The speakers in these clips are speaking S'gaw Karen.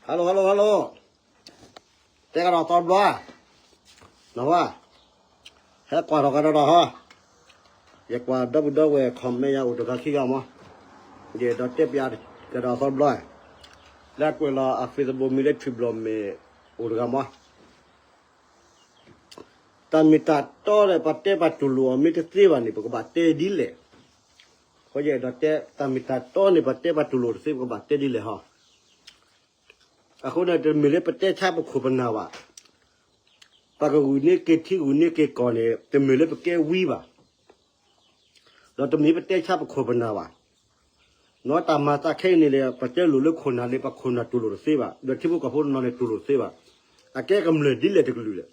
hello hello hello, တဲကဒီးသီဘျီ, နဝါ, ဟဲကွၢ်ထီၣ်ကဒီးဒီးဟီ, ယကွၢ်ဒီပုၢ်ဒီဝဲၢ် comment ယၤအိၣ်တဂၤခံဂၤမး, ယအဲၣ်ဒိးတဲပျးကဒီးသီဘျီ, လၢအကွဲးလီၤအ Facebook မံၤလၢထွံၣ်ဘျီၣ်မဲာ်အိၣ်တဂၤမး တၢ်မ့ၢ်တၢ်တီဒီး ပှၤတဲပှၤတူၢ်လိာ်အီၤမ့ၢ်တသ့ဘၣ်န့ၣ် ပကဘၣ်တဲဒ်လဲၣ်. အဃိယအဲၣ်ဒိးတဲ တၢ်မ့ၢ်တၢ်တီန့ၣ် ပှၤတဲပှၤတူၢ်လိာ်တသ့ ပကဘၣ်တဲဒ်လဲၣ်ဟီ. အဃိန့ၣ် တမ့ၢ်လၢပတဲဆါပခိၣ်ပနၢ်ဘၣ်. ပှၤကဂုာ်န့ၢ်က့ၤထံဂုာ်န့ၢ်က့ၤကီၢ်န့ၣ် တမ့ၢ်လၢပကဲဝံဘၣ်. ဒီးတမ့ၢ်ပတဲဆါပခိၣ်ပနၢ်ဘၣ်. နီၢ်တၢ်မၤသးခဲအံၤန့ၣ်ဒီး ပတဲလိာ်လၢခိၣ်နၢ်လၢပခိၣ်နၢ်တူၢ်လိာ်တသ့ဘၣ်, ဒီးထံဖိကီၢ်ဖိတနီၤန့ၣ်တူၢ်လိာ်တသ့ဘၣ်. အကဲကမျၢၢ်ဒ်လဲၣ်တကလုာ်လဲၣ်,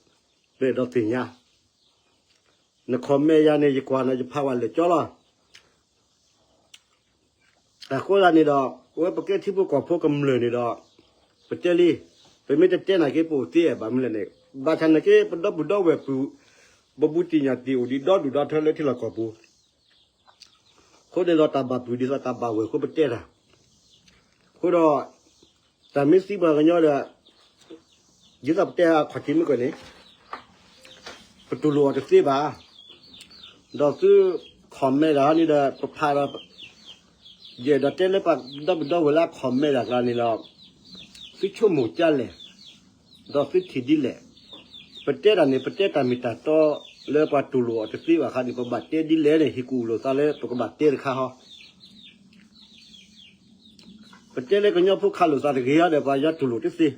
ပအဲၣ်ဒိးသ့ၣ်ညါ. န comment ယၤန့ၣ် ယကွၢ်နၤယဖးဝဲလဲၤကၠီလီၤ. အဃိသတးန့ၣ်ဒီး အဝဲပကဲထံဖိကီၢ်ဖိကမျၢၢ်န့ၣ်ဒီး ပတဲလံ, ပမ့ၢ်တတဲနာ်က့ ပအိၣ်သ့ဘၣ်မနုၤလဲၣ်န့ၣ်, ဘၣ်ဆၣ်နာ်က့ ပဒီပုၢ်ဒီဝဲၢ်ပူၤ ပဘူးတံၢ်ညၣ်တံၢ်အိၣ်ဒံးဒီဒူၣ်ဒီထၢလၢထံလီၢ်ကီၢ်ပူၤ အဃိန့ၣ်ဒီးတၢ်ဘၣ်ပုၢ်ဒ်သိးတၢ်ဘၣ်ဝဲၢ်အဃိပတဲတၢ်, အဃိဒီး တၢ်မ့ၢ်သံပှၤကညီဒီး ဒ်သိးပတဲအခီၣ်ထံးမ့ၢ်ကီၢ်န့ၣ် ပတူၢ်လိာ်အီၤတသ့ဘၣ်. ဒီးသု comment တၢ်ဟီန့ၣ်ဒီး ပဖးဒီး ယအဲၣ်ဒိးတဲလၢပှၤဒီပုၢ်ဒီဝဲၢ်လၢအ comment တၢ်ကျါန့ၣ်ဒီး သုဆိကမိၣ်ဒ်လဲၣ်, ဒီးသုထံၣ်ဒ်လဲၣ်. ပတဲတၢ်န့ၣ် ပတဲတၢ်မ့ၢ်တၢ်တီလၢပှၤတူၢ်လိာ်အီၤတသ့ဘၣ်ခါန့ၣ် ပဘၣ်တဲဒ်လဲၣ်န့ၣ် ဟ့ၣ်ကူၣ်လိာ်သးလၢပကဘၣ်တဲတခါဟီ. ပတဲလၢကညီဖိခးလိာ်သးတဂ့ၤဟီဒီး ပှၤညီတူၢ်လိာ်တသ့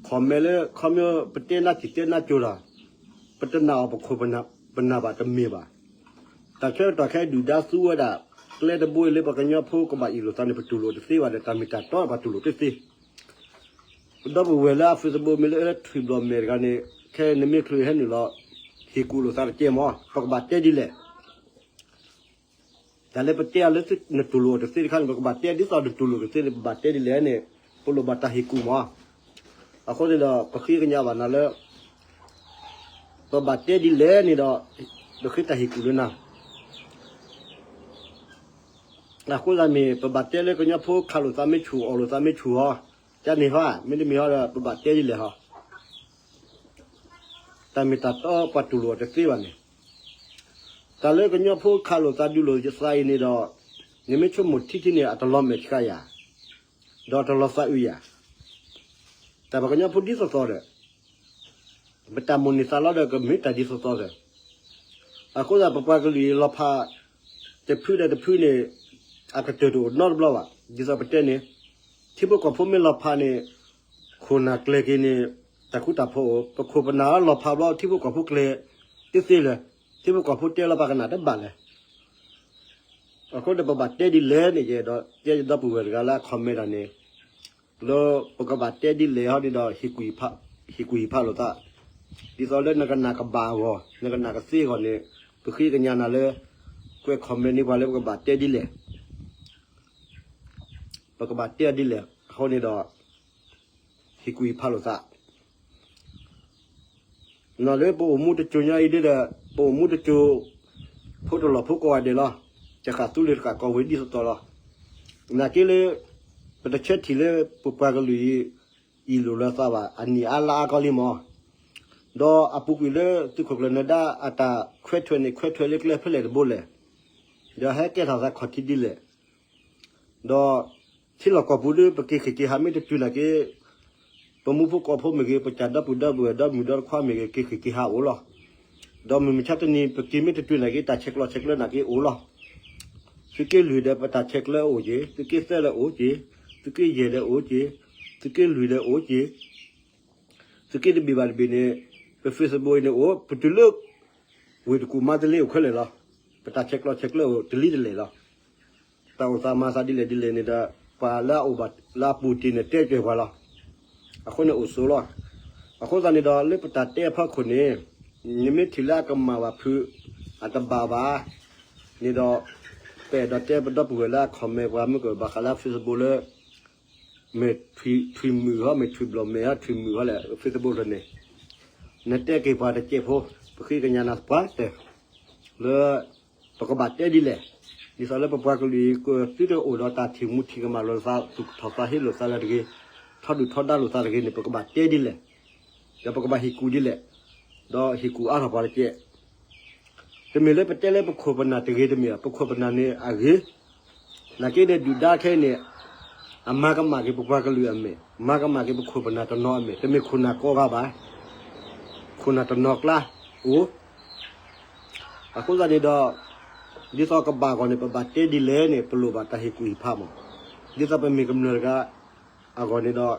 comment လၢ ခီမ့ၢ်ပတဲနၢ်ထံၣ်တဲနၢ်ကၠိတၢ်, ပတနာ်အီၤပခိၣ်ပနၢ်ဘၣ်တမ့ၢ်ဘၣ်. တၢ်ဆၢကတီၢ်ခဲအံၤဒုၣ်ဒါသူဝဲဒၣ် ကျဲတဘိအံၤလၢပှၤကညီဖိကဘၣ်အ့ၣ်လိာ်သးန့ၣ် ပတူၢ်လိာ်တသ့ဘၣ်ဒီး တၢ်မ့ၢ်တၢ်တီပှၤတူၢ်လိာ်တသ့. ပဒီပုၢ်ဝဲၢ်လၢအ Facebook မ့ၢ်လၢထွံၣ်ဘျီၣ်မဲာ်တဂၤန့ၣ် ခဲအံၤနမ့ၢ်ချုးဟဲနုာ်လီၤ ဟ့ၣ်ကူၣ်လိာ်သးတကဲမး ပကဘၣ်တဲဒ်လဲၣ်. တၢ်လၢပတဲအီၤလၢနတူၢ်လိာ်အီၤတသ့တခါန့ၣ် ပကဘၣ်တဲဒ်သိးနတူၢ်လိာ်တသ့န့ၣ် ပဘၣ်တဲဒ်လဲၣ်န့ၣ် ပလိၣ်ဘၣ်တၢ်ဟ့ၣ်ကူၣ်မး. အဃိန့ၣ်ဒီး ပဃ့ကညးဘၣ်နၤလၢ ပဘၣ်တဲဒ်လဲၣ်န့ၣ်ဒီး ပဃ့တၢ်ဟ့ၣ်ကူၣ်လၢနၤ. အဃိသတးမ့ၢ် ပဘၣ်တဲလၢကညီဖိခးလိာ်သးမ့ၢ်ဆူၣ် အီၣ်လိာ်သးမ့ၢ်ဆူၣ်ဟီ, ကန့ၣ်ဟီ မ့တမ့ၢ်ဟီဒီး ပဘၣ်တဲဒ်လဲၣ်ဟီ. တၢ်မ့ၢ်တၢ်တီပှၤတူၢ်လိာ်အီၤတသ့ဘၣ်န့ၣ်, တၢ်လၢကညီဖိခးလိာ်သးဒုးလိာ်သးအံၤန့ၣ်ဒီး နမ့ၢ်ဆိကမိၣ်ထံထံန့ၣ် အတလီၤမဲာ်ဆှးယၤ, ဒီးတလီၤသးအုးယၤ, တၢ်ပှၤကညီဖိဒ်သိးသိးဒီး ပတၢ်မိၣ်န့ၢ်သးလီဒီး ကမ့ၢ်တၢ်ဒ်သိးသိးဒီး, အဃိသတး ပပှၤကလုာ်အံၤလီၤဖး တဖုဒီးတဖုန့ၣ် အကတၢၢ်တအိၣ်နီတဘျီဘၣ်. ဒ်သိးပတဲန့ၣ် ထံဖိကီၢ်ဖိမ့ၢ်လီၤဖးန့ၣ် ခိၣ်နၢ်ကျဲၤက့ၤန့ၣ် တၢ်ဃူတၢ်ဖိးအိၣ်, ပခိၣ်ပနၢ်လီၤဖးဘျီ ထံဖိကီၢ်ဖိကျဲၤတသ့လၢၤ, ထံဖိကီၢ်ဖိတဲလီၤပှၤကနၣ်တဘၣ်လၢၤ. အဃိန့ၣ် ပဘၣ်တဲဒ်လဲၣ်န့ၣ် ယအဲၣ်ဒိးတဲယဒီပုၢ်ဝဲၢ်တဂၤလၢအ comment တၢ်န့ၣ် လၢပကဘၣ်တဲဒ်လဲၣ်ဟီန့ၣ်ဒီး ဟ့ၣ်ကူၣ်ဟ့ၣ်ဖးလိာ်သး, ဒ်သိးလၢနကနၣ်ကဘၣ်အဂီၢ် နကနၣ်ကသ့အဂီၢ်န့ၣ် ပဃ့ကညးနၤလၢ ကွဲး comment န့ၢ်ပှၤလၢပကဘၣ်တဲဒ်လဲၣ် ပကဘၣ်တဲဒ်လဲၣ် အဃိန့ၣ်ဒီး ဟ့ၣ်ကူၣ်ဟ့ၣ်ဖးလိာ်သး နီၢ်လၢပအိၣ်မူတစိၤညါအံၤဒ်ဒီး ပအိၣ်မူတစိၤ ဖိတလီၢ်ဖိကိးဂၤဒဲးလီၤ. တဃၣ်သူလ့ၤတဃၣ်ကီၢ်ဝ့ၤဒ်သိးသိးလီၤ. နာ်က့လၢ ပတဆၢထံၣ်လၢပပှၤကလုာ်အံၤ အ့ၣ်လိာ်လီၤသးဘၣ် အနံၣ်အါလါအါကီလံမး, ဒီးအပူၤကွံာ်လၢသုးခိၣ်ကျၢၢ်နၢၤဒါအတၢ်ခွဲးထွဲးန့ၣ် ခွဲးထွဲးလၢကျဲဖဲလဲၣ်တဘိလဲၣ်, ဒီးဟဲကဲထီၣ်သးခီၣ်ထံးဒ်လဲၣ် ဒီး ထံလီၢ်ကီၢ်ပူၤဒီးပက့ၤခ့ၣ်က့ၤဟးမ့ၢ်တတုၤနာ်က့ ပမူဖိကီၢ်ဖိမ့ၢ်ဂ့ၤ ပတၢ်ဒီပုၢ်ဒီဝဲၢ်ဒီမုၣ်ဒီတခွါမ့ၢ်ဂ့ၤ က့ၤခ့ၣ်က့ၤဟးအိၣ်လီၤ. ဒီးမုၢ်မဆါတနံၤ ပက့ၤမ့ၢ်တတုၤနာ်က့ တၢ်ဆဲးကျိးဆဲးကျၢနာ်က့အိၣ်လီၤ. သုးက့လွံၢ်ဒီးပတၢ်ဆဲးကျၢအိၣ်က့ၤ, သုးက့သၢဒီးအိၣ်က့ၤ, သုးက့ယဲၢ်ဒီးအိၣ်က့ၤ, သုးက့လွံၢ်ဒီးအိၣ်က့ၤ သုးက့တဘ့ၣ်ဘၣ်တဘ့ၣ်န့ၣ် ပ Facebook အံၤန့ၣ်အိၣ် ပတုၤလၢ ဝ့ၢ်တကူၣ်မါတလ့အိၣ်ခဲလၢာ်လီၤ. ပတၢ်ဆဲးကျိးဆဲးကျၢအိၣ်တလံတလဲၣ်လီၤ. တၢ်အိၣ်သးမၤသးဒ်လဲၣ်ဒ်လဲၣ်န့ၣ်ဒီး ပှၤလၢအအိၣ်ဘၣ်လၢအပူၤတ့ၢ်န့ၣ်တဲကၢၤပှၤလီၤ. အဃိန့ၣ်အိၣ်ဆိးလီၤ. အဃိသတးန့ၣ်ဒီး လၢပတၢ်တဲအဖီခိၣ်န့ၣ် နမ့ၢ်ထံၣ်လၢအကမၣ်ဘၣ်ဖုး အတဘၣ်ဘၣ်န့ၣ်ဒီး ပအဲၣ်ဒိးတဲပဒီပုၢ်ဝဲၢ်လၢအ comment ပှၤမုၢ်ကဘၣ်ဃးလၢ Facebook လၢ မ့ၢ်ထွံၣ်မုၣ်ဟီ မ့ၢ်ထွံၣ်ဘျီၣ်မဲာ်ဟီ ထွံၣ်မုၣ်ဟီလဲၣ် Facebook တန့ၣ် နတဲက့ၤပှၤတစဲးဖိ ပဃ့ကညးနၤပှၤတၢၢ် လၢ ပကဘၣ်တဲဒ်လဲၣ်. ဒ်သိးလၢပပှၤကလုာ်အံၤ ကသုတအိၣ်ဒီးတၢ်ထံၣ်မူထံၣ်ကမၣ်လိာ်သး သူၣ်ထီၣ်သးဟ့လိာ်သးလၢတဂ့ၤ. ထီဒုၣ်ထီဒါလိာ်သးတဂ့ၤန့ၣ် ပကဘၣ်တဲဒ်လဲၣ်, ဒီးပကဘၣ်ဟ့ၣ်ကူၣ်ဒ်လဲၣ်, ဒီးဟ့ၣ်ကူၣ်အါထီၣ်ပှၤတကဲး. တမ့ၢ်လၢပတဲလၢပခိၣ်ပနၢ်တဂ့ၤတမ့ၢ်ဘၣ်, ပခိၣ်ပနၢ်န့ၣ်အဂ့ၤ, နာ်က့ဒီးဒုၣ်ဒါခဲအံၤန့ၣ် အမၤကမၣ်က့ၤပပှၤကလုာ်အမဲာ်, မၤကမၣ်က့ၤပခိၣ်ပနၢ်တနီၤအမဲာ်, တမ့ၢ်ခိၣ်နၢ်ကိးဂၤဘၣ်, ခိၣ်နၢ်တနီၤကျါအိၣ်. အဃိသတးန့ၣ်ဒီး ဒ်သိးကဘၣ်အဂီၢ်န့ၣ် ပဘၣ်တဲဒ်လဲၣ်န့ၣ် ပလိၣ်ဘၣ်တၢ်ဟ့ၣ်ကူၣ်ဟ့ၣ်ဖးမး. ဒ်သိးပမ့ၢ်ကမျၢၢ်တဂၤအဂီၢ်န့ၣ်ဒီး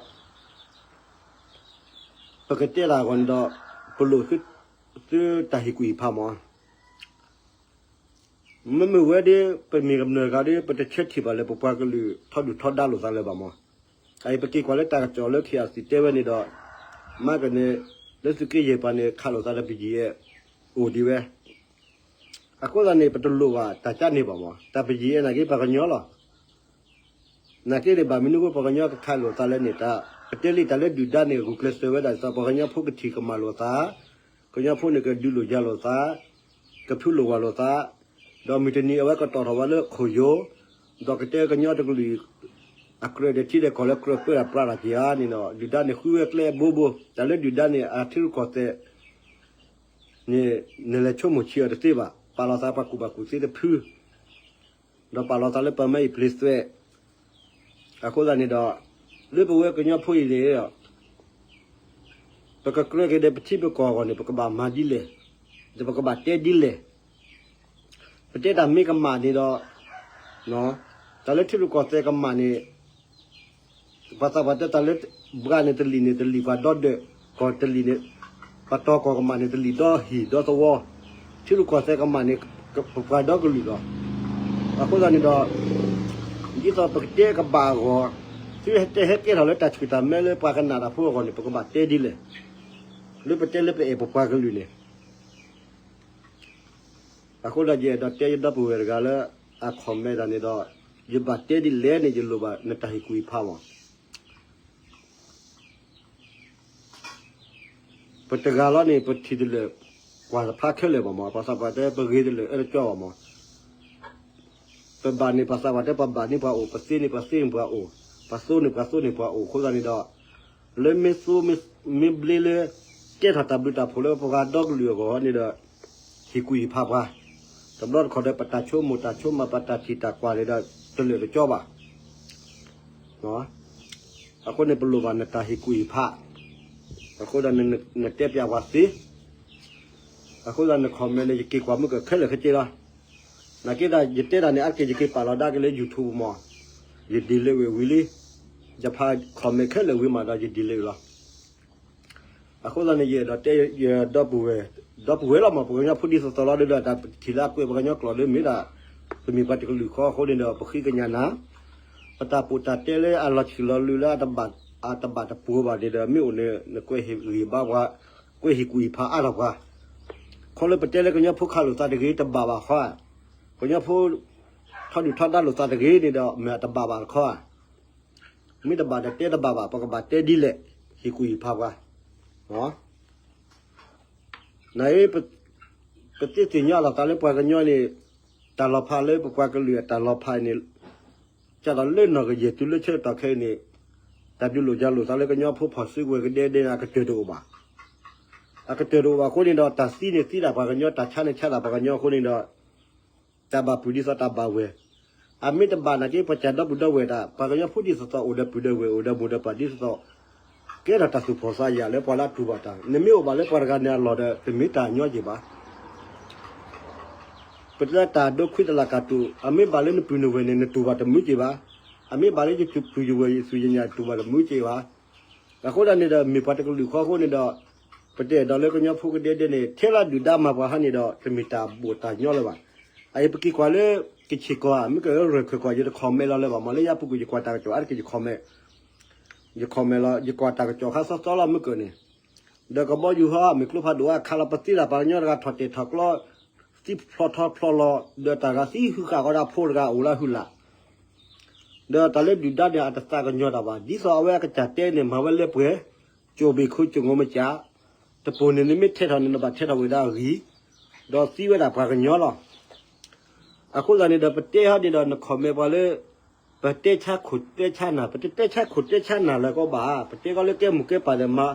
ပကတဲတၢ်အဂီၢ်န့ၣ်ဒီး ပလိၣ်သုတၢ်ဟ့ၣ်ကူၣ်ဟ့ၣ်ဖးမး. မ့မ့ၢ်ဝဲဒၣ် ပမ့ၢ်ကမျၢၢ်တဂၤဒီး ပတဆၢထံၣ်ဘၣ်လၢပပှၤကလုာ်ထီဒုၣ်ထီဒါလိာ်သးလၢၤဘၣ်မး. အအံၤပက့ၤကွၢ်လၢတၢ်ကစီၣ်လၢ ခ့ၣ်အၣ်စံၣ် တဲဝဲန့ၣ်ဒီး မၤကန့ၣ် လၢသုးက့ယဲၢ်ပၤန့ၣ် ခးလိာ်သးဒီးပယံၤအဲၣ်အိၣ်ဒံးဝဲ. အဃိသတးန့ၣ် ပတလိၣ်ဘၣ်တၢ်ကါန့ၣ်ဘၣ်မး, တၢ်ပယံၤအဲၣ်နာ်က့ပှၤကညီလီၤ. နာ်က့န့ၣ် ဘၣ်မနုၤအဃိပှၤကညီကခးလိာ်သးလဲၣ်န့ၣ် တၢ်ပတဲလံတၢ်လၢဒုၣ်ဒါန့ၣ် ဂုာ်ကျဲးစၢးဝဲဒၣ်ဒ်သိး ပှၤကညီဖိကထံၣ်ကမၣ်လိာ်သး, ကညီဖိန့ၣ်ကဒုးလိာ်ယၤလိာ်သး, ကဖုးလိာ်ဝၤလိာ်သး, ဒီးမုၢ်တနံၤအဝဲကတီၢ်ထီၣ်ဝဲလၢခိၣ်ယိာ်, ဒီးကတဲကညီတကလုာ် အကြၢးဒီးထံဒီးကီၢ်လၢကြၢးပၢတၢ်ပြးတၢ်က့ၤဧါန့ၣ်ဒီး ဒုၣ်ဒါန့ၣ်ဃုဝဲကျဲအဘိဘိ, တၢ်လၢဒုၣ်ဒါန့ၣ် အထံရူၢ်ကီၢ်သဲး န့ၣ် နလဲၤဆိကမိၣ်ဆံးအီၤတသ့ဘၣ်. ပာ်လီၤသးပှၤကူၣ်ဘၣ်ကူၣ်သ့တဖု, ဒီးပာ်လီၤသးလၢပှၤမၢအံၤပျ့သွဲး. အဃိသတးန့ၣ်ဒီး လၢပဝဲကညီဖိအံၤန့ၣ်ဒီး ပကကြၢးက့ၤဒီးပထံပကီၢ်အဂီၢ်န့ၣ် ပကဘၣ်မၤဒ်လဲၣ်, ဒီးပကဘၣ်တဲဒ်လဲၣ်. ပတဲတၢ်မ့ၢ်ကမၣ်န့ၣ်ဒီး တၢ်လၢထံရူၢ်ကီၢ်သဲးကမၣ်န့ၣ် ပှၤသးပှၢ်တဲတၢ်လၢ ဘှါန့ၣ်တလံာ်န့ၣ် တလံာ်ပှၤဒီဒၢး, ကီၢ်တလံာ်န့ၣ် ပှၤတီၤကီၢ်ကမၣ်န့ၣ် တလံာ်ဒီဟံၣ်ဒီသဝီ, ထံရူၢ်ကီၢ်သဲးကမၣ်န့ၣ် ပပှၤဒီကလုာ်လီၤ. အဃိသတးန့ၣ်ဒီး ဒ်သိးပကတဲကဘၣ်အဂီၢ်, သုဟဲတဲဟဲကဲထီၣ်လၢတၢ်ဆှုၣ်တၢ်မဲလၢပှၤကနၣ်တၢ်ဖိအဂီၢ်န့ၣ် ပကဘၣ်တဲဒ်လဲၣ်, လၢပတဲလၢပအဲၣ်ပပှၤကလုာ်န့ၣ်. အဃိဒီးယအဲၣ်ဒိးတဲယဒီပုၢ်ဝဲၢ်တဂၤလၢ အ comment တၢ်န့ၣ်ဒီး ယဘၣ်တဲဒ်လဲၣ်န့ၣ် ယလိၣ်ဘၣ်နတၢ်ဟ့ၣ်ကူၣ်ဟ့ၣ်ဖးမး. ပတဂၤလီၤန့ၣ် ပထံၣ်တလၢာ် ကွၢ်တဖျါခဲလၢာ်ဘၣ်မး, ပှၤသးပှၢ်တဲပဂ့ၤတလၢာ်အၢတကၠီဘၣ်မး. ပဘၣ်န့ၣ် ပှၤသးပှၢ်တဲပှၤဘၣ်န့ၢ်ပှၤအိၣ်, ပသ့န့ၣ်ပှၤသ့န့ၢ်ပှၤအိၣ်, ပသိန့ၣ်ပှၤသိန့ၢ်ပှၤအိၣ်, အဃိသတးန့ၣ်ဒီး လၢမ့ၢ်သိမ့ၢ်ဘျ့လၢ ကဲထီၣ်တၢ်ဘျုးတၢ်ဖှိၣ်လၢပှၤဒီကလုာ်အဂီၢ်န့ၣ်ဒီး ဟ့ၣ်ကူၣ်ဟ့ၣ်ဖးပှၤ, တဘျီတခီၣ်ဒီး ပတၢ်ဆိကမိၣ်တၢ်ဆိကမး ပတၢ်ထံၣ်တၢ်ကွၢ်န့ၣ်ဒီး တလၢာ်တကၠီဘၣ်. အဃိန့ၣ် ပလိၣ်ဘၣ်နတၢ်ဟ့ၣ်ကူၣ်ဟ့ၣ်ဖး, အဃိဒီးနတဲပျးပှၤသ့, အဃိဒီးန comment န့ၣ် ယက့ၤကွၢ်မုၢ်ကခဲလၢာ်ခဲဆ့လီၤ. နာ်က့ဒီး ယတဲတၢ်န့ၣ် အါတက့ၢ်ယက့ၤပာ်လီၤဒါက့ၤလၢ YouTube မး, ယ delete ဝဲဝံၤလံ, ယဖး comment ခဲလၢာ်ဝံၤမးဒီး ယ delete လီၤ. အဃိသတးန့ၣ် ယအဲၣ်ဒိးတဲယဒီပုၢ်ဝဲၢ်, ဒီပုၢ်ဝဲၢ်လီၤမး ပှၤကညီဖိဒ်သိးသိးလီၤဒီး တၢ်ထံၣ်လၢအကွဲးပှၤကညီကျိာ်လၢမ့ၢ်ဒၣ် ပမ့ၢ်ပှၤတကလုာ်ဃီအဃိန့ၣ်ဒီး ပဃ့ကညးနၤ, ပတၢ်ပိာ်တၢ်တဲလၢအလီၤဆံးလီၤလၢလၢ အတဘၣ်တပှိၤဘၣ်န့ၣ်ဒီး မ့ၢ်အိၣ်န့ၣ် နကွဲးဟ့ၣ်ဂံၢ်ဘါပှၤ, ကွဲးဟ့ၣ်ကူၣ်ဟ့ၣ်ဖးအါထီၣ်ပှၤ, ခီလၢပတဲလၢကညီဖိခးလိာ်သးတဂ့ၤတဘၣ်ဘၣ်ဃီ, ကညီဖိ ထီဒုၣ်ထီဒါလိာ်သးတဂ့ၤန့ၣ်ဒီး မ့ၢ်အတဘၣ်ဘၣ်တခီဧါ. မ့ၢ်တဘၣ်ဒီးတဲတဘၣ်ဘၣ် ပကဘၣ်တဲဒ်လဲၣ်, ဟ့ၣ်ကူၣ်ဟ့ၣ်ဖးပှၤ. န ပသ့ၣ်ညါလီၤသးလၢပှၤကညီန့ၣ် တၢ်လီၤဖးလၢပပှၤကလုာ်အတၢ်လီၤဖးန့ၣ် ကဒီးလၢနီၢ်ကယဲၢ်တုၤလၢဆၢကတီၢ်ခဲအံၤန့ၣ် တၢ်ဒုးလိာ်ယၤလိာ်သးလၢကညီဖိဖီၣ်စုကဝဲၤကဒဲဒဲန့ၣ် အကတၢၢ်တအိၣ်ဘၣ်. အကတၢၢ်တအိၣ်ဘၣ်အဃိန့ၣ်ဒီး တၢ်သံန့ၣ်သံဒၣ်ပှၤကညီ တၢ်ဆါန့ၣ်ဆါဒၣ်ပှၤကညီအဃိန့ၣ်ဒီး တၢ်ဘၣ်ပုၢ်ဒ်သိးတၢ်ဘၣ်ဝဲၢ်, အမ့ၢ်တဘၣ်နာ်က့ ပှၤစၢ်ဒီပုၢ်ဒီဝဲၢ်တၢ် ပှၤကညီဖိဒ်သိးသိးအိၣ်ဒီးပုၢ်ဒီးဝဲၢ် အိၣ်ဒီးမိၢ်ဒီးပၢ်ဒ်သိးသိး ကဲထီၣ်တၢ်သူၣ်ဖှီၣ်သးယာ်လၢပှၤလၢအတူၢ်ဘၣ်တၢ် နမ့ၢ်အိၣ်ဘၣ်လၢပှၤတဂၤန့ၣ်အလီၢ်ဒီး တမ့ၢ်တၢ်ညီက့ၤဘၣ်. ပတဲတၢ်ဒိခွံတလၢ်ကၢ်တူာ် အမ့ၢ်ဘၣ်လၢနပုၢ်နဝဲၢ်န့ၣ် နတူၢ်ဘၣ်တမုာ်က့ၤဘၣ်. အမ့ၢ်ဘၣ်လၢယပုၢ်ယဝဲၢ်ယသူၣ်ယညၣ်တူၢ်ဘၣ်တမုာ်က့ၤဘၣ်. အဃိသတးန့ၣ်ဒီး မ့ၢ်ပှၤတကလုာ်ဃီအဃိန့ၣ်ဒီး ပတအဲၣ်ဒိးလၢကညီဖိကဒဲဒဲန့ၣ် ထဲလၢဒုၣ်ဒါမၤပှၤဟါန့ၣ်ဒီး တမ့ၢ်တၢ်ဘီၣ်တၢ်ညီလၢၤဘၣ်. အအံၤပက့ၤကွၢ်လၢ ကခ့ၣ်ကီၢ်ဧါ မ့ၢ်ကရၢၢ်ခၢၣ်ကီၢ် ယတ comment လီၤလၢၤဘၣ်မး လၢယၤပူၤကွံာ်ယကွၢ်တၢ်ကစီၣ်အါတက့ၢ်ယ comment ယ comment လီၤ ယကွၢ်တၢ်ကစီၣ်ခါသီသီလီၤမ့ၢ်ကၢၢ်န့ၣ်, ဒီးကဘီယူၤဟီ မ့ၢ်ကျိဖးဒိၣ်အခါလီၤ ပသံဒၣ်ပှၤကညီတဂၤထီၣ်တဲာ်ထီၣ်ကျီ သံဖျိးထီဖျိးလီၤ ဒီးတၢ်ဂၤသံဟုဃာ်ဃီဒီးအဖိတဂၤအိၣ်လၢအဟုလာ် ဒီးတၢ်လၢဒုၣ်ဒါန့ၣ် အတသးကညီၤတၢ်ဘၣ် ဒ်သိးအဝဲအကစၢ်တဲန့ၣ် မၤဝဲလၢပှဲၤ ကၠိၣ်ဘ့ၣ်ခိကၠိၣ်ငိမစၢ်, တပိၢ်န့ၣ် နမ့ၢ်ထဲးထီၣ်န့ၣ် နဘၣ်ထဲးထီၣ်ဝဲဒၣ်အဂံၢ်, ဒီးသံဝဲဒၣ်ပှၤကညီလီၤ. အဃိသတးန့ၣ်ဒီး ပတဲဟီန့ၣ်ဒီး န comment ပှၤလၢ ပ ပတဲဆါခိၣ်တဲဆါနၤ, ပတတဲဆါခိၣ်တဲဆါနၤလၢၤကီးဘၣ်, ပတဲကီးလၢကဲမိၢ်ကဲပၢ်ဒီးမၤ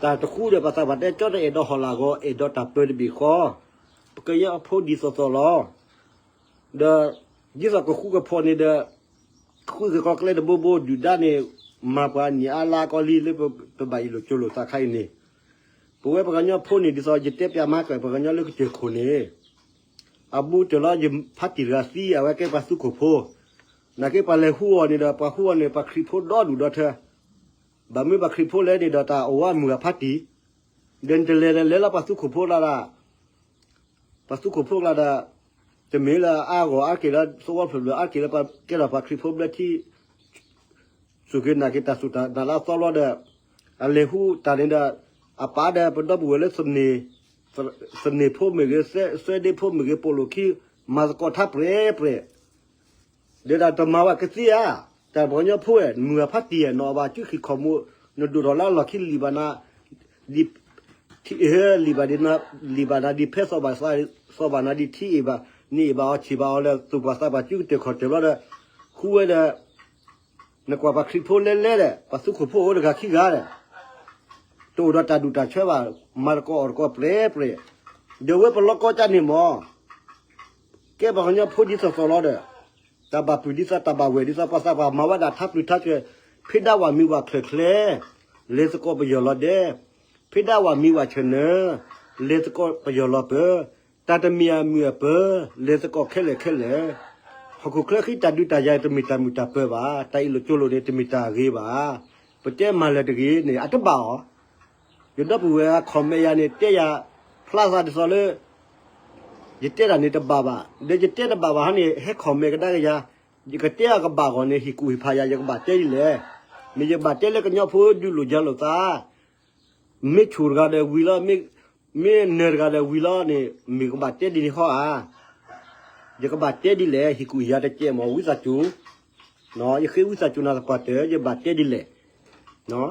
တၢ်တဃူဒီး ပှၤသးပှၢ်တဲကၠီတအဲၣ်ဒိးဟီၣ်လာ်ဂီၤ အဲၣ်ဒိးတၢ်ပၢတဘ့ၣ်ဃီ, ပကညီဖိဒ်သိးသိးလီၤ. ဒီး ဒ်သိးကဃူကဖိးန့ၣ်ဒီး ဃုက့ၤကီးကျဲတဘိဘိ ဒုၣ်ဒါန့ၣ် မၤပှၤနံၣ်အါလါကီးလံ လၢပဘၣ်အ့ၣ်လိာ်ကၠိလိာ်သးခါအံၤန့ၣ်, ပဝဲပှၤကညီဖိန့ၣ် ဒ်သိးယတဲပျးမၤကၢၢ် ပှၤကညီလၢကစၢၢ်ခိၣ်န့ၣ် အဘူးတၢၢ်လီၤ ယဖါတံၢ်တဂၤသံ အဝဲကဲပှၤသူခိၣ်ဖိ, နာ်က့ပှၤလဲၤဟူအီၤန့ၣ်ဒီး ပှၤဟူအီၤန့ၣ် ပှၤခရံာ်ဖိဒီဒူၣ်ဒီထၢ, ဘၣ်မနုၤပှၤခရံာ်ဖိလဲၣ်န့ၣ်ဒီး တၢ်အိၣ်ဝဲမုၢ်အဖါတံၢ်, ဒီးနတလဲၤဒီးလဲၤလီၤပှၤသူခိၣ်ဖိလၢဒၣ် ပှၤသူခိၣ်ဖိကျါဒီး တမ့ၢ်လၢအါဂီၢ်အါက့ၤလၢသဝီဖျၢၣ်ဖျၢၣ်အါက့ၤလၢပှၤကဲထီၣ်ပှၤခရံာ်ဖိဘျၢထံ စူၢ်က့ၤနာ်က့ၤတၢ်စူၢ်တၢ်နာ်လၢအသီလီၤဒီး အလဲၤဟူတၢ်န့ၣ်ဒီး အပာ်ဒီးပဒီပုၢ်ဝဲၢ်လၢ သန့ၤဖိမ့ၢ်ဂ့ၤ, သၢဒ့ဖိမ့ၢ်ဂ့ၤ, ပိာ်လိာ်ခံ မၤသကိးထါပြဲၤပြဲၤ ဒီးတၢ်တမၤဝဲကသ့ဧါ, တၢ်ပှၤကညီဖိဝဲ မုၢ်အဖါတံၢ်ဧါ နီၢ်အဘၣ်စုခံခီၣ်မူ နဒိၣ်ထီၣ်လၢအလီၢ်ခံလံာ်ဘၣ်နၤ, ဒ် ထံ လံာ်ဘၣ်ဒ် လံာ်ဘၣ်နၤဒ်ဖဲစီၤဘၣ်သး စီၤဘၣ်နၤဒ်ထံအ့ၣ်ဘၣ် နအ့ၣ်ဘၣ်အီၤဆံးဘၣ်အီၤလၢ သူၣ်ပှၢ်သးပှၢ်စုကတၢၢ်ခီၣ်တၢၢ်လီၤဒီး ဃုဝဲဒီး နကွၢ်ပှၤခရံာ်ဖိလဲလဲဒီး ပှၤသူခိၣ်ဖိအိၣ်တဂၤခံဂၤဒီး တအိၣ်ဒီးတၢ်ဒူၣ်တၢ်ဆၢဘၣ်, မၤသကိးအီၣ်သကိးပြဲၤပြဲၤ, ဒီးဝဲပလီၢ်ကီၢ်ကၢ်န့ၣ်မ့ၢ် ကဲပှၤကညီဖိဒ်သိးသိးလီၤဒီး တၢ်ဘၣ်ပုၢ်ဒ်သိးတၢ်ဘၣ်ဝဲၢ်ဒ်သိးပှၤသးပှၢ်မၤဝဲဒၣ်ထါပျုၤထါစှဲၤ, ဖဲဒၣ်ဝဲမံဝဲချၢၣ်ချၢ, လဲၤသကိးပယီၤလီၤဒဲး, ဖဲဒၣ်ဝဲမံဝဲဆၢၣ်နၢ, လဲၤသကိးပယီၤလီၤပၢၤ, တၢ်တမ့ၢ်အမုာ်အပၢၤ, လဲၤသကိးခဲလၢာ်ခဲလၢာ်, ဟီၣ်ခိၣ်ချၢဃံတၢ်ဒုးတၢ်ယၤတမ့ၢ်တၢ်မုာ်တၢ်ပၢၤဘၣ်, တၢ်အ့ၣ်လိာ်ကၠိလိာ်န့ၣ် တမ့ၢ်တၢ်အဂ့ၤဘၣ်, ပတဲမၤလၢၤတဂ့ၤန့ၣ် အတဘၣ်အီၤ ယဒီပုၢ်ဝဲၢ်အ comment ယၤန့ၣ် တဲယၤဖျါသးဒ်သိးလၢ ယတဲတၢ်န့ၣ်တဘၣ်ဘၣ်, ဒီးယတဲတဘၣ်ဘၣ်ဟီန့ၣ် ဟဲ comment ကဒါက့ၤယၤ, ယကတဲအကဘၣ်ဂီၢ်န့ၣ် ဟ့ၣ်ကူၣ်ဟ့ၣ်ဖးယၤ ယကဘၣ်တဲဒ်လဲၣ်, မ့ၢ်ယဘၣ်တဲလၢကညီဖိဒုးလိာ်ယၤလိာ်သး, မ့ၢ်ဆူၣ်တဂၤဒီးဝံၤလီၤ, မ့ၢ်နၢၤတဂၤဒီးဝံၤလီၤန့ၣ် မ့ၢ်ကဘၣ်တဲဒ်န့ၣ်ဟီဧါ, ယကဘၣ်တဲဒ်လဲၣ်, ဟ့ၣ်ကူၣ်ဟ့ၣ်ဖးယၤတကဲးမ့ၢ်ဝံသးစူၤ ယဃ့ဝံသးစူၤနၤသပှၢ်တၢၢ် ယဘၣ်တဲဒ်လဲၣ်,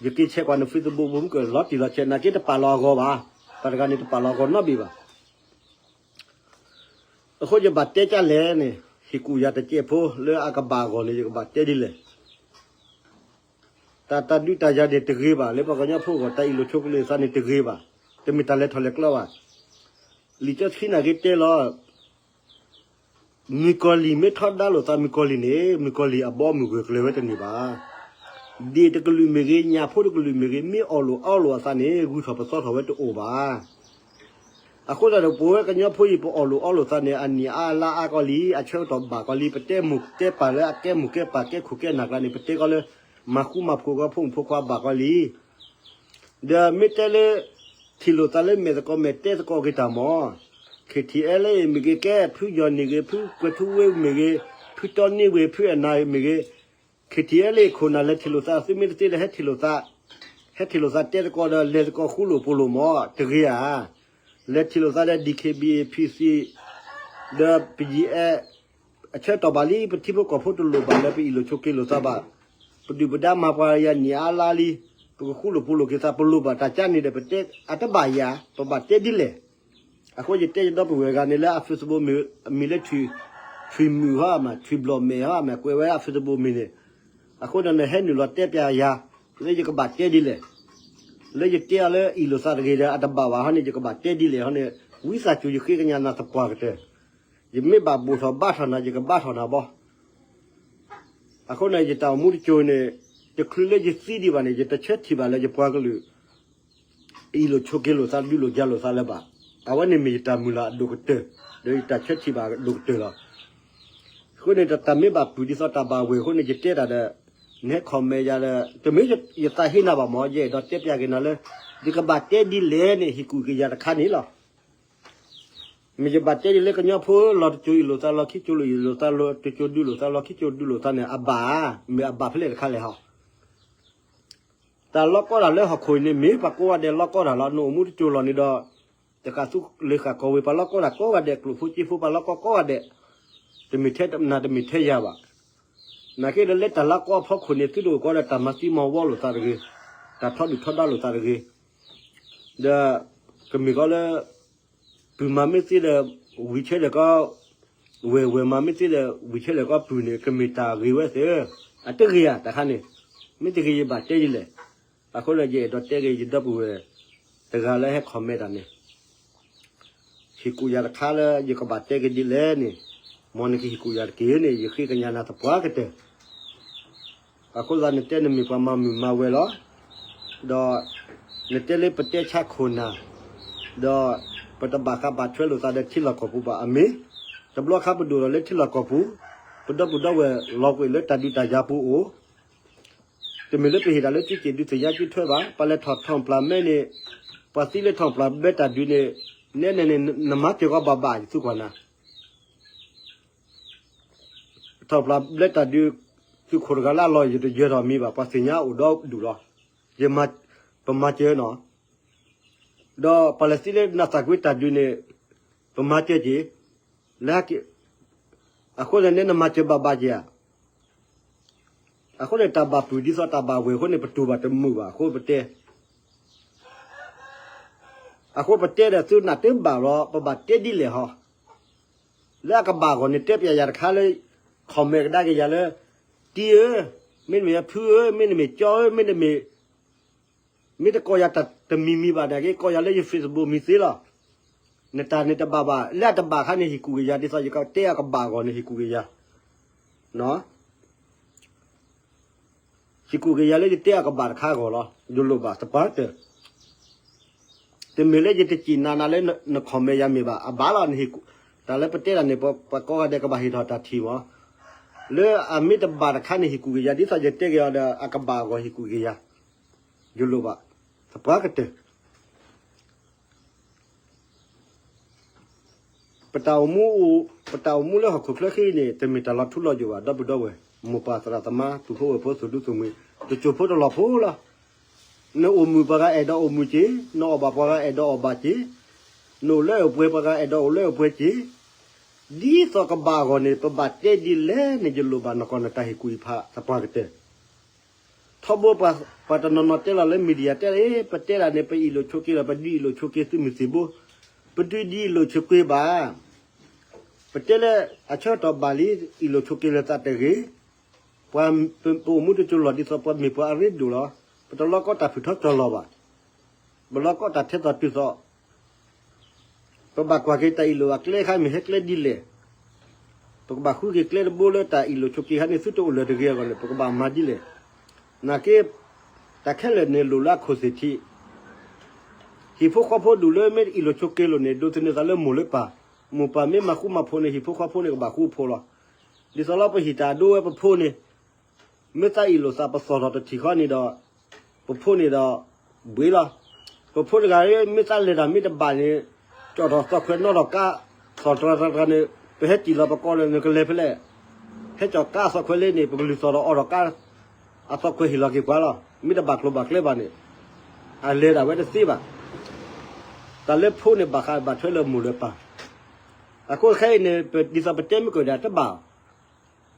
ယက့ၤဆဲးကွၢ်န Facebook ဘိမုၢ်ကလီၤတံၢ်လီၤဆဲး နာ်က့တပာ်လီၤအဂီၢ်ဘၣ်, ပှၤတဂၤန့ၣ်တပာ်လီၤအဂီၢ်နီတဘ့ၣ်ဘၣ်. အဃိယဘၣ်တဲကၢ်လဲၣ်န့ၣ် ဟ့ၣ်ကူၣ်ယၤတကဲးဖိလၢအကဘၣ်အဂီၢ်န့ၣ် ယကဘၣ်တဲဒ်လဲၣ်. တၢ်တၢ်ဒုးတၢ်ယၤန့ၣ်တဂ့ၤဘၣ်, လၢပှၤကညီဖိအဂီၢ် တၢ်အ့ၣ်လိာ်ဆိးက့လိာ်သးန့ၣ်တဂ့ၤဘၣ်, တမ့ၢ်တၢ်လဲၤထီၣ်လဲၤကျီဘၣ်. လံာ်စီဆှံနာ်က့တဲလီၤ မုၣ်ကီၤလံၢ်မ့ၢ်ထီဒါလိာ်သးမုၣ်ကီၤလံၢ်န့ၣ် မုၣ်ကီၤလံၢ်အဘီအမုၢ်ဂၢၢ်ကျၢၤဝဲတန့ၢ်ဘၣ်. ဒ့ၣ်တကလုာ်မ့ၢ်ဂ့ၤ ညၣ်ဖိတကလုာ်မ့ၢ်ဂ့ၤ မ့ၢ်အီၣ်လိာ်အီလိာ်အသးန့ၣ် ဂုၤထီၣ်ပသီထီၣ်ဝဲတအိၣ်ဘၣ်. အဃိသတးဒီး ပဝဲကညီဖိအံၤ ပအီၣ်လိာ်အီလိာ်သးန့ၣ် အနံၣ်အါအလါအါကီးလံ, အဆၢကတီၢ်ဘၣ်ကီးလံ, ပတဲမိၢ်တဲပၢ်လၢအကဲမိၢ်ကဲပၢ်ကဲခိၣ်ကဲနၢ်ကျါန့ၣ် ပတဲကီးလၢ မၤဃူမၤဖိးကီးဖိမုၣ်ဖိခွါဘၣ်ကီးလံ. ဒီးမ့ၢ်တဲလၢ ထံၣ်လိာ်သးလၢမဲာ်သကိးမဲာ်တဲသကိးက့ၤတၢ်မ့ၢ် KTLA မ့ၢ်ဂ့ၤ, ကဲဖုယီၢ်န့ၢ်ဂ့ၤ, ဖုကွဲၤထူဝ့မ့ၢ်ဂ့ၤ, ဖုတီနံဝ့ ဖုအနၢ်မ့ၢ်ဂ့ၤ, KTLA ခိၣ်နၢ်လဲၤထံၣ်လိာ်သး သုမ့ၢ်တသ့လၢဟဲထံၣ်လိာ်သး, ဟဲထံၣ်လိာ်သးတဲသကိးဒီး လဲၤသကိးဃူလိာ်ဖိးလိာ်မ့ၢ် တဂ့ၤဧါ. လဲၤထံၣ်လိာ်သးဒီး DKBA PC ဒီး ပယံၤအဲၣ် အဆၢကတီၢ်ဘၣ်လံ ပထံဖိကီၢ်ဖိတလိၣ်ဘၣ်လၢပအ့ၣ်လိာ်ဆိးက့လိာ်သးဘၣ်. ပဒုၣ်ပဒါမၤပှၤယၤနံၣ်အါလါလံ, ပကဃူလိာ်ဖိးလိာ်က့ၤသး ပလိၣ်ဘၣ်တၢ်ကၢ်န့ၣ်ဒီး ပတဲအတဘၣ်ယၤ ပဘၣ်တဲဒ်လဲၣ်. အဃိယတဲယဒီပုၢ်ဝဲၢ်ဂၤန့ၣ်လၢအ Facebook မံၤလၢ ထွံၣ်မုၣ်ဟီမး ထွံၣ်ဘျီၣ်မဲာ်ဟီမး ကွဲးဝဲအ Facebook မံၤန့ၣ်, အဃိဒီးနဟဲနုာ်လီၤတဲပျးယၤ လၢယကဘၣ်တဲဒ်လဲၣ်. လၢယတဲအီၤလၢအ့ၣ်လိာ်သးတဂ့ၤဒီး အတဘၣ်ဘၣ်ဟီန့ၣ် ယကဘၣ်တဲဒ်လဲၣ်ဟီန့ၣ် ဝံသးစူၤယဃ့ကညးနၤသပှၢ်ကတၢၢ်, ယမ့ၢ်ဘၣ်ဘိၣ်ထီၣ်ဘါထီၣ်နၤ ယကဘါထီၣ်နၤဘီ. အဃိန့ၣ် ယတၢ်အိၣ်မူတစိၤန့ၣ် တချုးလၢယသံဒံးဘၣ်န့ၣ် ယတဆၢထံၣ်ဘၣ်လၢယပှၤကလုာ် အ့ၣ်လိာ်ဆိးက့လိာ်သး ဒုးလိာ်ယၤလိာ်သးလၢၤဘၣ်. အဝဲန့ၣ်မ့ၢ်ယတၢ်မုၢ်လၢ်အဒိၣ်ကတၢၢ် ဒီးယတၢ်ဆၢထံၣ်ဘၣ်အဒိၣ်ကတၢၢ်လီၤ. အဃိန့ၣ် တၢ်မ့ၢ်ဘၣ်ပုၢ်ဒ်သိးတၢ်ဘၣ်ဝဲၢ်အဃိန့ၣ် ယတဲတၢ်ဒီး နဟဲ comment ယၤဒီး တမ့ၢ်ယသးဟ့နၤဘၣ်မ့ၢ် ယအဲၣ်ဒိးတဲပျးက့ၤနၤလၢ ယကဘၣ်တဲဒ်လဲၣ်န့ၣ် ဟ့ၣ်ကူၣ်က့ၤယၤတခါန့ၣ်လီၤ. မ့ၢ်ယဘၣ်တဲဒ်လၢကညီဖိ လီၤတစိၤအ့ၣ်လိာ်သး လီၤခံစိၤလိာ်အ့ၣ်လိာ်သး လီၤတစိၤဒုးလိာ်သး လီၤခံစိၤဒုးလိာ်သးန့ၣ် အဘၣ်ဧါ, မ့ၢ်အဘၣ်ဖဲလဲၣ်တခါလဲၣ်ဟီ. တၢ်လီၤကီတၢ်လၢဟီၣ်ခိၣ်အံၤန့ၣ် မ့ၢ်ပှၤကိးဂၤဒဲးလီၤကီတၢ်လီၤ. နအိၣ်မူတစိၤလီၤန့ၣ်ဒီး တဃာ်သူလ့ၤဃာ်ကီၢ်ဝ့ၤ ပှၤလီၤကီတၢ်ကိးဂၤဒဲး ကျိၣ်ဖိစ့ဖိ ပှၤလီၤကီကိးဂၤဒဲး, တမ့ၢ်ထဲနၤတမ့ၢ်ထဲယၤဘၣ်. နာ်က့ဒီးလၢတၢ်လီၤကီအဖီခိၣ်န့ၣ် သုတအိၣ်ကီးဒီးတၢ်မၤသံမၤဝီလိာ်သးတဂ့ၤ, တၢ်ထီဒုၣ်ထီဒါလိာ်သးတဂ့ၤ, ဒီး ကမ့ၢ်ကီးလၢ ပုၢ်မၤမ့ၢ်သ့ဒီး ဝံၤဆၢဒီးကီး ဝဲၢ်ဝဲၢ်မၤမ့ၢ်သ့ဒီး ဝံၤဆဲလဲၣ်ကီၢ်ပုၢ်န့ၣ် ကမ့ၢ်တၢ်ဂ့ၤဝဲသ့ၣ်ဧၢ, အတဂ့ၤဧါတၢ်ခါန့ၣ်, မ့ၢ်တဂ့ၤယဘၣ်တဲဒ်လဲၣ်. အဃိန့ၣ် ယအဲၣ်ဒိးတဲက့ၤယဒီပုၢ်ဝဲၢ် တဂၤလၢဟဲ comment တၢ်န့ၣ် ဟ့ၣ်ကူၣ်ယၤတခါလၢယကဘၣ်တဲက့ၤဒ်လဲၣ်န့ၣ်, မ်နကဟ့ၣ်ကူၣ်ယၤတက့ၢ်န့ၣ် ယဃ့ကညးနၤသပှၢ်ကတၢၢ် အဃိသတးနတဲနမ့ၢ်ပှၤမၤမုာ်မၤဝဲၤလီၤ, ဒီးနတဲလၢပတဲဆါခိၣ်နၢ်, ဒီးပတဘၣ်ဃးဘၣ်ထွဲလိာ်သးဒီးထံလီၢ်ကီၢ်ပူၤဘၣ်အမ့ၢ်, တဘျီခါပဒိၣ်ထီၣ်လၢထံလီၢ်ကီၢ်ပူၤ, ပဒီပုၢ်ဒီဝဲၢ်လီၤကွံာ်လၢတၢ်ဒုးတၢ်ယၤပူၤအိၣ်, တမ့ၢ်လၢပဟ့ၣ်တၢ်လၢသုစ့ၣ်ဒုးသ့ၣ်ညါကၠူထွဲဘၣ်, ပှၤလဲၤထီၣ်ထီၣ်ပျၢ်မဲန့ၣ်, ပှၤသံလၢထီၣ်ပျၢ်ဘဲတၢ်ဒုးန့ၣ်, နဲန့ၣ်န့ၣ် နမၤစၢၤကီးဘၣ်ဘၣ်ယသူကွၢ်နၤ ထီၣ်ပျၢ်ဘျဲတၢ်ဒုး, သုးခိၣ်တဂၤလၢအလီၢ် ယတယၢၤထီၣ်မံၤဘၣ်, ပှၤသ့ၣ်ညါအိၣ်ဒီဒူၣ်လီၤ. ယမၤ, ပမၤစၢၤနီၤ, ဒီးပှၤလဲၤသံလၢနသးကွံတၢ်ဒုးန့ၣ်, ပမၤစၢၤက့ၤ, လၢဟဲက့ၤ, အဃိန့ၣ် နဲနမၤစၢၤဘၣ်ဘၣ်က့ၤဧါ. အဃိန့ၣ် တၢ်ဘၣ်ပုၢ်ဒ်သိးတၢ်ဘၣ်ဝဲၢ်အဃိန့ၣ် ပတူၢ်ဘၣ်တမုာ်ဘၣ်အဃိပတဲ အဃိပတဲဒီးသုနၢ်တဘၣ်လီၤ ပဘၣ်တဲဒ်လဲၣ်ဟီ, လၢအကဘၣ်အဂီၢ်န့ၣ် တဲပျးယၤတခါလၢ comment ကဒါက့ၤယၤလၢ တံၢ်ဧၢ, မ့တမ့ၢ်ဖုဧၢ, မ့တမ့ၢ်ကၠီဧၢ, မ့တမ့ၢ်, မ့ၢ်တကိးယၤတမံၤမံၤဘၣ်န့ၣ်က့ ကိးယၤလၢယ Facebook မံၤသ့လီၤ. နတၢ်န့ၣ်တဘၣ်ဘၣ်, လၢအတဘၣ်အခါန့ၣ် ဟ့ၣ်ကူၣ်က့ၤယၤဒ်သိးယကတဲအကဘၣ်အဂီၢ်န့ၣ် ဟ့ၣ်ကူၣ်က့ၤယၤ ဟ့ၣ်ကူၣ်က့ၤယၤလၢယတဲအကဘၣ်တခါအဂီၢ်လီၤ. ယလိၣ်ဘၣ်သပှၢ်တၢၢ်, တမ့ၢ်လၢယတစံၣ်နၤနၤလၢန comment ယၤမ့ၢ်ဘၣ်, အဘၣ်လီၤ, နဟ့ၣ်ကူၣ်, တၢ်လၢပတဲတၢ်န့ၣ် ပှၤကိးဂၤဒဲးကဘၣ်ဟ့ၣ်ထီၣ်တၢ်ထံၣ်မး, လၢအမ့ၢ်တဘၣ်တခါန့ၣ် ဟ့ၣ်ကူၣ်က့ၤယၤဒ်သိးယတဲက့ၤအီၤဒီး အကဘၣ်အဂီၢ်ဟ့ၣ်ကူၣ်က့ၤယၤ, ယလိၣ်ဘၣ်သပှၢ်ကတၢၢ် ပတၢ်အိၣ်မူ, ပတၢ်အိၣ်မူလၢဟီၣ်ခိၣ်ချၢခဲအံၤန့ၣ် တမ့ၢ်တၢ်လီၤထူလီၤယိာ်ဘၣ် ဒီပုၢ်ဒီဝဲၢ်, မိၢ်ပၢ်သရၣ်သမါ ပုၢ်ဖိဝဲၢ်ဖိသူၣ်ဒူသးမုာ်, တစိၢ်ဖိတလီၢ်ဖိလီၤ. နအိၣ်မုာ်ပှၤဂၤအဲၣ်ဒိးအိၣ်မုာ်က့ၤ, နအီၣ်ဘၣ်ပှၤဂၤအဲၣ်ဒိးအီၣ်ဘၣ်က့ၤ, နအိၣ်လၢအိၣ်ပှဲၤပှၤဂၤအဲၣ်ဒိးအိၣ်လၢအိၣ်ပှဲၤက့ၤ, ဒ်သိးကဘၣ်အဂီၢ်န့ၣ် ပဘၣ်တဲဒ်လဲၣ်န့ၣ် ယလိၣ်ဘၣ်နီၢ်ကီၢ်နတၢ်ဟ့ၣ်ကူၣ်အံၤဖးသပှၢ်ကတၢၢ် ထီဘိပှၤတနီၤနီၤတဲလီၤလၢ media တဲလီၤ ပတဲဒၣ်န့ၣ် ပအ့ၣ်လိာ်ဆိးက့လီၤ, ပဒုးအ့ၣ်လိာ်ဆိးက့သုးမုၢ်သံၣ်ဘိ, ပဒုးဒ်အ့ၣ်လိာ်ဆိးက့ဘၣ်, ပတဲလၢအဆၢကတီၢ်ဘၣ်လံ အ့ၣ်လိာ်ဆိးက့လၢသးတဂ့ၤ, ပှၤပအိၣ်မူတစိၤလီၤဒ်သိးပှၤမ့ၢ်ပှၤအရ့ဒိၣ်လီၤ, ပတလီၤကီတၢ်ဖုၣ်ထီၣ်ကၠီၤလီၤဘၣ်, ပလီၤကီတၢ်ထဲသိးတုၤသိး ပဘၣ်ကွၢ်က့ၤတၢ်အ့ၣ်လိာ်အကျဲခါမ့ၢ်ဟဲကျဲဒ်လဲၣ်, ပကဘၣ်ဃုက့ၤကျဲတဘိလၢတၢ်အ့ၣ်လိာ်ဆိးက့ခါန့ၣ် သုတအိၣ်လၢၤတဂ့ၤအဂီၢ်န့ၣ် ပကဘၣ်မၤဒ်လဲၣ်, နာ်က့ တၢ်ခဲလၢာ်န့ၣ်လိၣ်လၢအခိၣ်သ့ၣ်ထံး, ဟံၣ်ဖိဃီဖိဒူၣ်လၢမ့ၢ်အ့ၣ်လိာ်ဆိးက့လိာ်န့ၣ် ဒိးသန့ၤသးလၢမိၢ်လၢပၢ်, မိၢ်ပၢ်မ့ၢ်မၤဃူမၤဖိးန့ၣ် ဟံၣ်ဖိဃီဖိန့ၣ်ကဘၣ်ဃူဖိးလီၤ. ဒ်သိးလၢပဟ့ၣ်တၢ်ဒိဝဲပဖိန့ၣ် မ့ၢ်သးအ့ၣ်လိာ်သးပသီၣ်ထီၣ်တထံၣ်ဃီန့ၣ်ဒီး ပဖိန့ၣ်ဒီး ဘှံးလီၤ. ပဖိတဂၤမ့ၢ်သးလဲၤတၢ်မ့ၢ်တဘၣ်န့ၣ် ကၠီၣ်ထီၣ်သီၣ်ခွဲးနီၣ်ထီၣ်ကါ သီၣ်တြၢၤတြၢၤန့ၣ် ပဟဲစံၣ်လီၤပကိးလၢနကလဲၤဖဲလဲၣ်, ဟဲကၠီၣ်ကါအသီၣ်ခွဲးလၢန့ၣ် ပကလုၢ်သီၣ်ဒီးအီၣ်ထီၣ်ကါ အသီၣ်ခွဲးဟ့ၣ်လီၤက့ၤပှၤလီၤ. မ့ၢ်တဘၣ်ကျိၤဘၣ်ကျဲဘၣ်န့ၣ် အလဲၤဒၣ်ဝဲတသ့ဘၣ်. တၢ်လၢဖိန့ၣ်ဘၣ်ဃးဘၣ်ထွဲလၢမိၢ်လၢပၢ် အဃိခဲအံၤန့ၣ် ဒ်သိးပတဲမ့ၢ်ကီးဒၣ်တဘၣ်,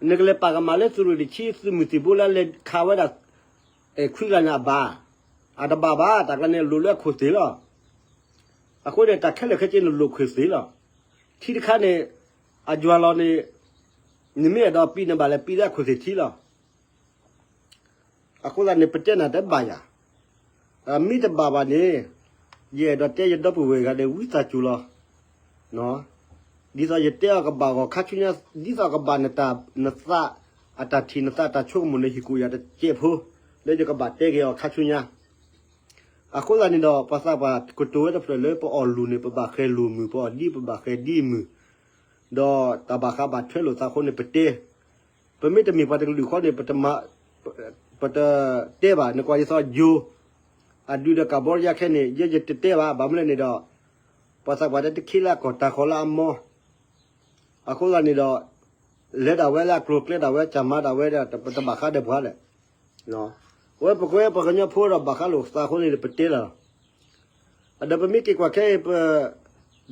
နကလဲၤပာ်ကမၣ်လၢသုးရ့ၣ်တဆံ သုးမုၢ်သံၣ်ဘိလၢလဲၤခးဝဲဒၣ် အဲၣ်ခွံဂၤန့ၣ်အဘၣ်, အတဘၣ်ဘၣ် တၢ်ကျါန့ၣ်လိၣ်လၢအခိၣ်သ့ၣ်လီၤ. အဃိန့ၣ် တၢ်ခဲလၢာ်ခဲဆ့န့ၣ်လိၣ်ခိၣ်သ့ၣ်လီၤ. ထံတခါန့ၣ် အယွၤလီၤန့ၣ် နမ့ၢ်အဲၣ်ဒိးပံးန့ၣ်ဘၣ်လဲၤပံးလၢအခိၣ်သ့ၣ်ထံလီၤ. အဃိသတးန့ၣ် ပတဲနၤတဘၣ်ယၤ, မ့ၢ်တဘၣ်ဘၣ်န့ၣ် ယအဲၣ်ဒိးတဲယဒီပုၢ်ဝဲၢ်ဂၤန့ၣ် ဝံသးစူၤလီၤ. ဒ်သိးယတဲအီၤကဘၣ်ဂီၤခါဆူညါ, ဒ်သိးကဘၣ်နတၢ်နသးအတၢ်ထံၣ်နသးတၢ်ဆိကမိၣ်န့ၣ် ဟ့ၣ်ကူၣ်ယၤတစဲးဖိ လၢယကဘၣ်တဲက့ၤအီၤခါဆူညါ. အဃိသတးန့ၣ်ဒီး ပှၤသးပှၢ်ကတိၤဝဲတဖျၢၣ်လၢပအီၣ်လူၤန့ၣ် ပဘၣ်ဃဲၤလူၤမုၢ်, ပအီၣ်ဒံပဘၣ်ဃဲၤဒံမုၢ်, ဒီးတၢ်ဘၣ်ဃးဘၣ်ထွဲလိာ်သးအဃိန့ၣ် ပတဲ ပမ့ၢ်တမ့ၢ်ပှၤတကလုာ်ဃီန့ၣ် ပတမၤ, ပတတဲဘၣ်. နကွၢ်ဒ်သိးယိၤ အဒုးဒီးကဘီယါခဲန့ၣ် ယဲယတတဲဘၣ်. ဘၣ်မနုၤလဲၣ်န့ၣ်ဒီး ပှၤသးပှၢ်တဲတခ့လၢအကီၢ်တၢ်ဃီလၢအမီ, အဃိသတးန့ၣ်ဒီး လဲၤဒၣ်ဝဲလၢအကျိၤကျဲဒၣ်ဝဲ ကမၤဒၣ်ဝဲဒီး ပတဘၣ်ဃးဒီးပှၤလဲၣ်. အဝဲပကွဲပှၤကညီဖိဒီးဘၣ်ဃးလိာ်သးအဃိန့ၣ် ပတဲလီၤ. ဒီးပမ့ၢ်က့ၤကွၢ်ခဲအံၤ ပ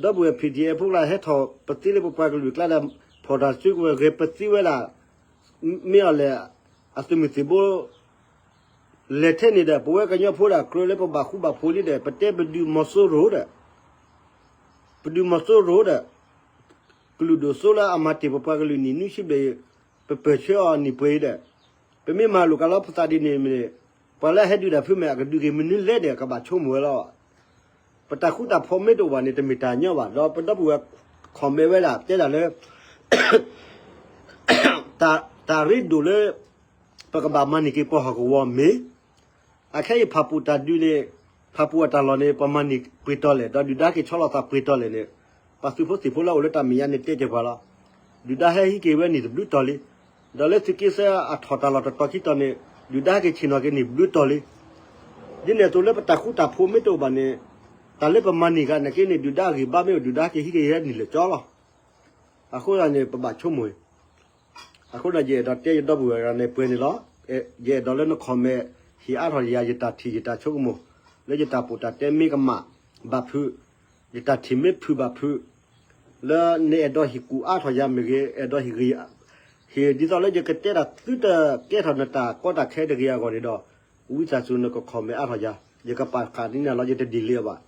ဒီပုၢ်ဝဲၢ် ဖံၣ်ထံၣ်အဲၣ်ဖိကျါဟဲထီၣ်ပသံလၢပပှၤကလုာ်ကျါဒီး ဖီၣ်တၢ်စုကဝဲၤဂဲၤပသံဝဲဒၣ် မ့ၢ်အီၤလဲၣ် အသုးမုၢ်သံၣ်ဘိ လဲၤထဲန့ၣ်ဒီး ပဝဲကညီဖိဒီးကြၢးလၢပဘၣ်ဃူဘၣ်ဖိးလံဒီး ပတဲပဒုးမီၤစိရိၤဒီး ပဒုးမီၤစိရိၤဒီး ကလုာ်ဒိၣ်စိလၢအမၤတ့ၢ်ပပှၤကလုာ်နံၣ်နွံဆံဘျဲၣ်, ပပၢၢ်ဆၢအီၤနံၣ်ပှဲၤအံၤဒီး, ပမ့ၢ်မၤလိာ်ကလီၤပသးဒ်န့ၣ်မ့ၢ်, ပှၤလၢအဟဲဒုးတၢ်ဖုမဲာ် အကဒုးက့ၤမနုၤလဲၣ်ဒီး ကဘၣ်ဆိကမိၣ်ဝဲလီၤ. ပတၢ်ဃူတၢ်ဖိးမ့ၢ်တအိၣ်ဘၣ်န့ၣ် တမ့ၢ်တၢ်ညီဘၣ်. ဒီးပဒီပုၢ်ဝဲၢ် comment ဝဲဒၣ် တဲဒၣ်လၢ တၢ်ရ့ဒိၣ်လၢ ပကဘၣ်မၤန့ၢ်က့ၤပဟီၣ်ကဝီၤမ့ၢ်, အခဲအံၤဖၣ်ပူၣ်တၢ်ဒုးန့ၣ်, ဖၣ်ပူၣ်အတၢ်လီၢ်န့ၣ် ပမၤန့ၢ်ပှဲၤတီၤလဲၣ်, ဒီးဒုၣ်ဒါက့ၤဆီလီၤသးပှဲၤတီၤလဲၣ်န့ၣ်, ပှၤသုးဖိသံၣ်ဖိလၢအိၣ်လၢတၢ်မဲာ်ညါန့ၣ်တဲက့ၤပှၤလီၤ. ဒုၣ်ဒါဟဲဟံးက့ၤဝဲနံၣ်တဘျုးတီၤလံ. ဒီးလၢသုးက့သၢအထီၣ်တၢ်လီၢ်တတီၤခံတီၤန့ၣ်, ဒုၣ်ဒါက့ၤဆ့ၣ်နီၤက့ၤနံၣ်ဘျုးတီၤလံ. ဒ်န့ၣ်အသိးလၢပတၢ်ဃူတၢ်ဖိးမ့ၢ်တအိၣ်ဘၣ်န့ၣ်, တၢ်လၢပမၤန့ၢ်ဂၤနာ်က့န့ၣ် ဒုၣ်ဒါအဂံၢ်ဘါမ့ၢ်အိၣ် ဒုၣ်ဒါက့ၤဟံးက့ၤဟဲနံၣ်လၢာ်ကၠီလီၤ. အဃိသတးန့ၣ် ပဘၣ်ဆိကမိၣ် အဃိဒီး ယအဲၣ်ဒိးတဲယဒီပုၢ်ဝဲၢ်ဂၤန့ၣ် ပှဲၤန့ၣ်လီၤ. ယအဲၣ်ဒိးလၢန comment ဟ့ၣ်အါထီၣ်ယၤ ယတၢ်ထံၣ်ယတၢ်ဆိကမိၣ်, လၢယတၢ်ပူၣ်တၢ်တဲမ့ၢ်ကမၣ်ဘၣ်ဖုး, ယတၢ်ထံၣ်မ့ၢ်ဖုးဘၣ်ဖုး, လၢနအဲၣ်ဒိးဟ့ၣ်ကူၣ်အါထီၣ်ယၤမ့ၢ်ဂ့ၤ, အဲၣ်ဒိးဟ့ၣ်ဂ့ၤ, ဟ့ၣ်ဒ်သိးလၢယကတဲတၢ်သုတကဲထီၣ်နတၢ်ကီတၢ်ခဲတဂ့ၤအဂီၢ်န့ၣ်ဒီး, ဝံသးစူၤနက comment အါထီၣ်ယၤ, ယကပာ်ဃာ်ဒ်န့ၣ်လီၤ ယတ delete အီၤဘၣ်.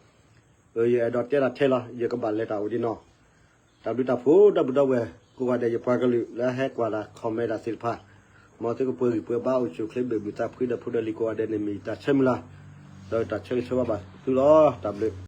ယအဲၣ်ဒိးတဲဒၣ်ထဲလီၤ ယကဘၣ်လဲၤတၢ်အိၣ်ဒ်နီၢ်. တၢ်ဘျုးတၢ်ဖှိၣ် ဒီပုၢ်ဒီဝဲၢ် ကိးဂၤဒဲး ယပှၤကလုာ်လၢဟဲကွၢ်တၢ် comment တၢ်သ့ၣ်တဖၣ်, မ်သုကပှဲၤဂံၢ်ပှဲၤဘါ အိၣ်ဆူၣ်အိၣ်ချ့ ဘျုးဘျုးသးဖှံဒီးဖိဒီးလံၤကိးဂၤဒဲးန့ၣ် မ့ၢ်ယတၢ်ဆၢမုၢ်လၢ်, ဒီးတၢ်ဆၢဂ့ၤဆၢဝါဘၣ်သုလီၤ. တၢ်ဘျုး